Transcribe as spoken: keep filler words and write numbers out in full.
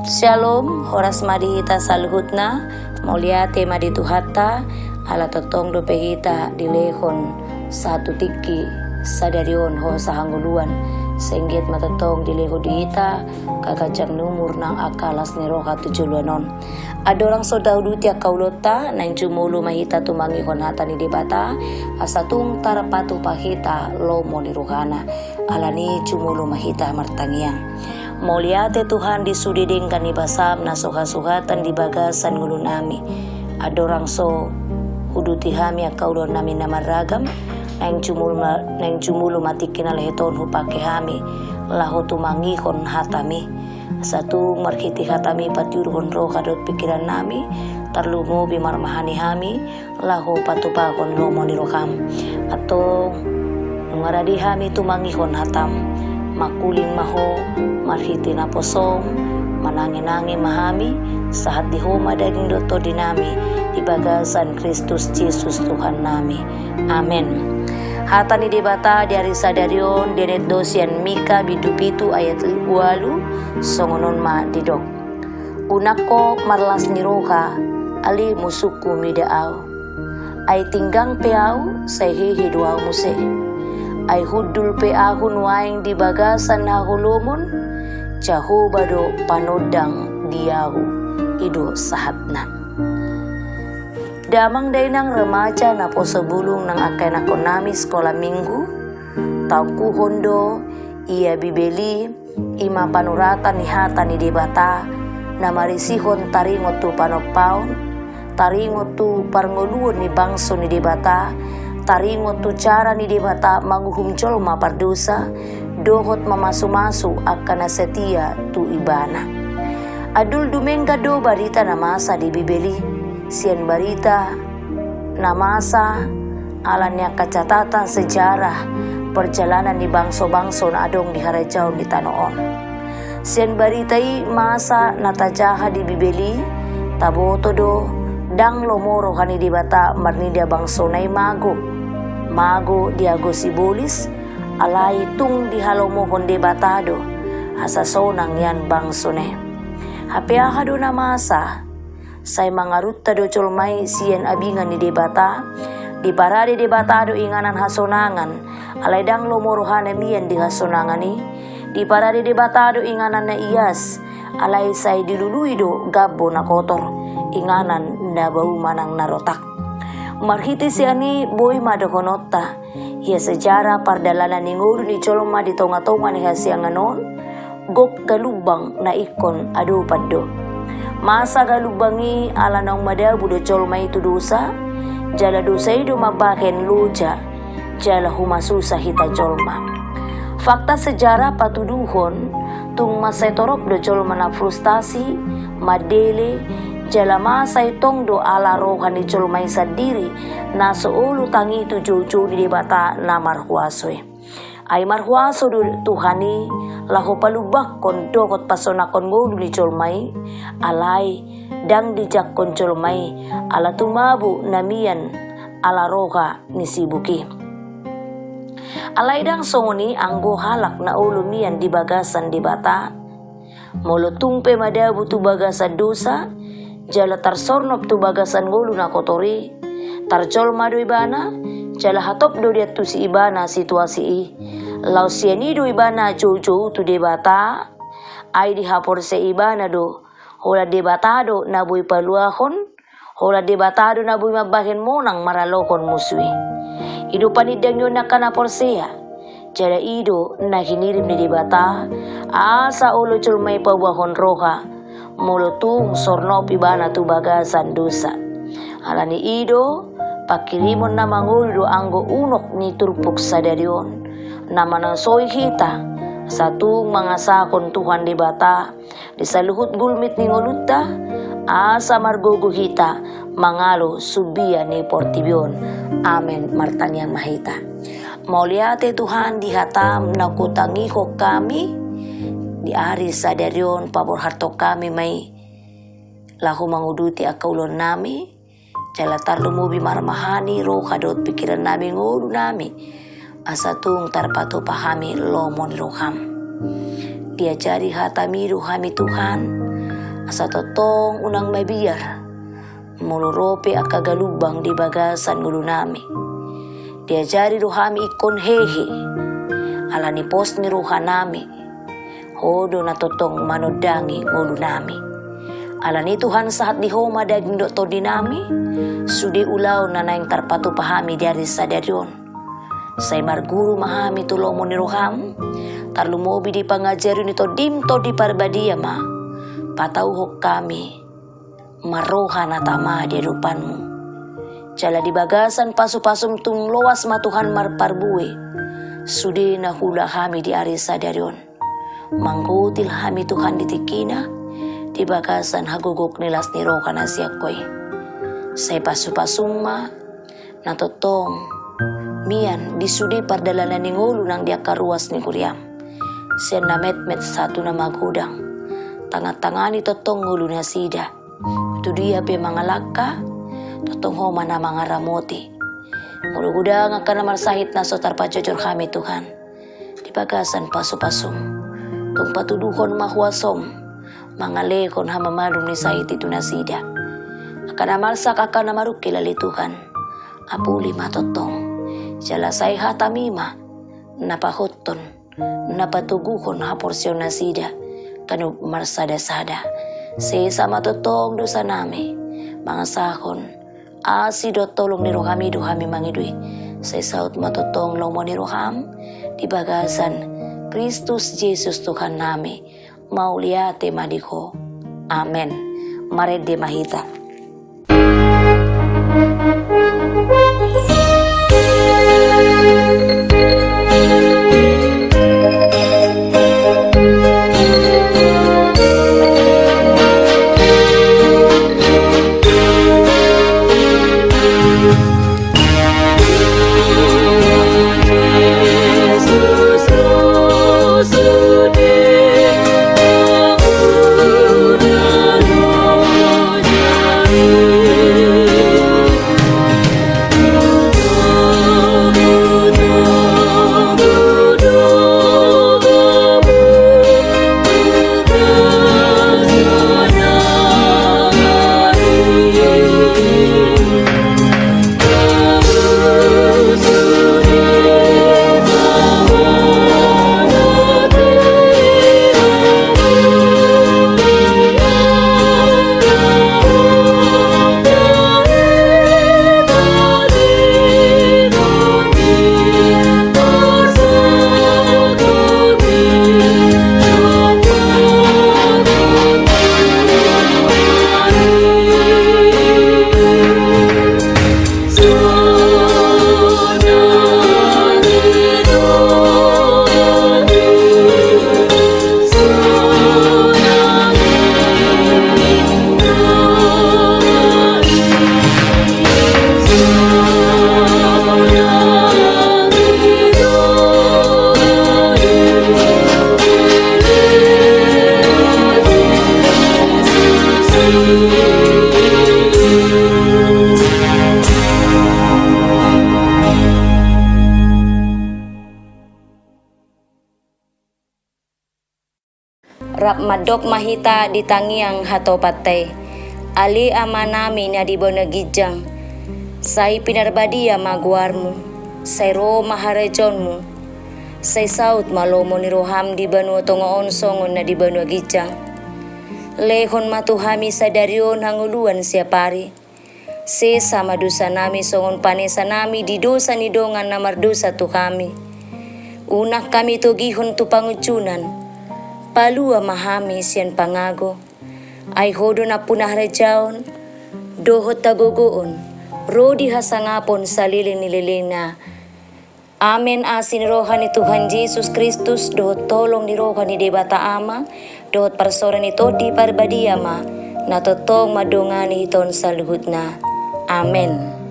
Syalom, horas ma di hita saluhutna. Mauliate ma di Tuhanta, ala tongtong dope hita dilehon satu tingki sadari on hosa hangoluan. Sai anggiat ma tongtong dilehon di hita gabe ganjang ni umur nang angka las ni roha tu joloan on. Andorang so tauduti angka ulaonta, naeng jumolo ma hita tumangihon hata ni Debata, asa tung tarpatupa hita lomo ni rohana. Alani i jumolo ma hita martangiang. Mauliate Tuhan di sude denggan ni basam na so hasuhatan di bagasan ngolunami. Andorang so huduti hami angka ulaonnami na marragam, naeng jumolo ma, naeng jumolo ma tingki na laho i on hupake hami laho tumangihon hatami. Asa tung marhite hatami patiuruhon roha dohot pingkirannami, tarlumobi marmahani hami laho patupahon lomo ni roham. Antong, nunga rade hami tumangihon hatam. Mangkuling ma Ho marhite naposom, manangi-nangi ma hami, sahat di Ho ma daging dohot tondinami, di bagasan Kristus Jesus Tuhannami. Amen. Hata ni Debata di ari sadari on dienet do sian Mika bindu pitu ayat ualu, songon on ma didok. Unang ho marlas ni roha, ale musungku mida ahu. Ai tinggang pe ahu, sai hehe do ahu muse. Ai hundul pe ahu nuaeng di bagasan haholomon, Jahowa do panondang di ahu. I do sahatna. Damang dainang remaja naposo bulung nang angka ianakhonnami sikola minggu, taungkuhon do ia Bibel i, i ma panuratan ni hata ni Debata, na marisihon taringot tu panompaon, taringot tu parngoluon ni bangso ni Debata, taringot tu cara ni Debata manguhum jolma pardosa, dohot mamasumasu angka na setia tu Ibana. Andul dumenggan do barita na masa di Bibel i, sian barita na masa, ala ni angka catatan sejarah perjalanan ni bangso-bangso na adong di harajaon di tano on. Sian barita i masa na tajaha di Bibel i, taboto do, ndang lomo roha ni Debata marnida bangsona i mago. Mago diago sibolis, alai tung dihalomohon Debata do, asa sonang nian bangsona i. Hape aha do na masa? Sai mangarunta do jolma i sian abingan ni Debata, diparade Debata do inganan hasonangan, alai ndang lomo rohana mian di hasonangan i, diparade Debata do inganan na ias, alai sai dilului do gambo na kotor, inganan na bau manang na rotak. Marhite sian i boi ma dohononta, ia sejarah pardalanan ni ngolu ni jolma di tonga-tonga ni hasiangan on, gok galumbang na ingkon adopan do. Masa galumbang i ala naung madabu do jolma i tu dosa, jala dosa i do mambahen loja, jala humasusa hita jolma. Fakta sejarah patuduhon, tung mansai torop do jolma na frustasi, mandele, jala masa i tong do ala roha ni jolma i sandiri, na so olo tangi tu joujou ni Debata na marhuaso i. Ai marhuaso do Tuhan i, laho palumbangkon dohot pasonanghon ngolu ni jolma i, alai ndang dijangkon jolma i, ala tumabo na mian ala roha ni sibuk i. Alai ndang songon i anggo halak na olo mian di bagasan Debata. Molo tung pe madabu tu bagasan dosa, jala tarsornop tu bagasan ngolu na kotor i, tarjolma do ibana, jala hatop do diantusi ibana situasi i. Laos sian i do ibana joujou tu Debata, ai dihaporseai ibana do, holan Debata do na boi paluahon, holan Debata do na boi mambahen monang maralohon musu i. I do panindangion ni angka na porsea. Jala i do na hinirim ni Debata, asa olo jolma i paboahon roha, molo tung sornop ibana tu bagasan dosa. Alani i do, pangkirimon na mangolu do anggo unok ni turpuk sadari on, na manasoi hita, asa tung mangasahon Tuhan Debata, di saluhut gulmit ni ngolunta, asa margogo hita mangalo sumbia ni portibi on. Amen. Martangiang ma hita. Mauliate Tuhan di hatam na hutangihon hami, di ari sadari on paborhathon hami ma i, laho manguduti angka ulaonnami, jala tarlumobi marmahani roha dohot pingkirannami ngolunami, asa tung tarpatupa hami lomo ni roham. Diajari hatami do hami Tuhan, asa tongtong unang mabiar molo ro pe angka galumbang di bagasan ngolunami. Diajari do hami ingkon hehe ala ni pos ni rohanami. Ho do na tongtong manondangi ngolunami. Alani i Tuhan, sahat di Ho ma daging dohot tondinami, sude ulaon na naeng tarpatupa hami di ari sadari on. Sai marguru ma hami tu lomo ni roham, tarlumobi di pangajarion ni Tondim Tondi Parbadia ma, patauhon hami marroha na tama di adopanmu. Jala di bagasan pasupasum tung loas ma Tuhan marparbue sude na huula hami di ari sadari on. Manggotil hami Tuhan di tingkina, di bagasan hagogok ni las ni roha na sian Ho i. Sai pasupasum ma na tongtong mian di sude pardalanan ni ngolu nang di angka ruas ni huriam. Sian na metmet sahat tu na magodang. Tangatangani tongtong ngolu nasida. Tu dia pe mangalangka, tongtong Ho ma na mangaramoti. Molo godang angka na marsahit na so tarpajojor hami Tuhan, di bagasan pasupasum, tung patuduhon ma huasom mangalehon hamamalum ni sahit i tu nasida. Angka na marsak, angka na marungkil ale Tuhan, apuli ma tongtong. Jala sai hatami ma na pahothon, na patoguhon haporseaon nasida ganup marsadasada. Sesa ma tongtong dosanami, mangasahon asi dohot holong ni rohami do hami mangido i. Sai saut ma tongtong lomo ni roham di bagasan Kristus Jesus Tuhannami. Mauliate ma di Ho. Amen. Marende ma hita. Rap mandok ma hita di tangiang hatopanta i. Ale Amanami na di banua ginjang, sai pinarbadia ma goarmu, sai ro ma harajaonmu, sai saut ma lomo ni roham di banua tonga on songon na di banua ginjang. Lehon ma tu hami sadari on hangoluan siapari. Sesa ma dosanami songon panesanami di dosa ni dongan na mardosa tu hami. Unang hami togihon tu pangunjunan. Palua ma hami sian pangago. Ai Ho do nampuna harajaon dohot hagogoon ro di hasangapon saleleng ni lelengna. Amen. Asi ni roha ni Tuhan Jesus Kristus dohot holong ni roha ni Debata Ama dohot parsaoran ni Tondi Parbadia ma na tongtong mandongani hita on saluhutna. Amen.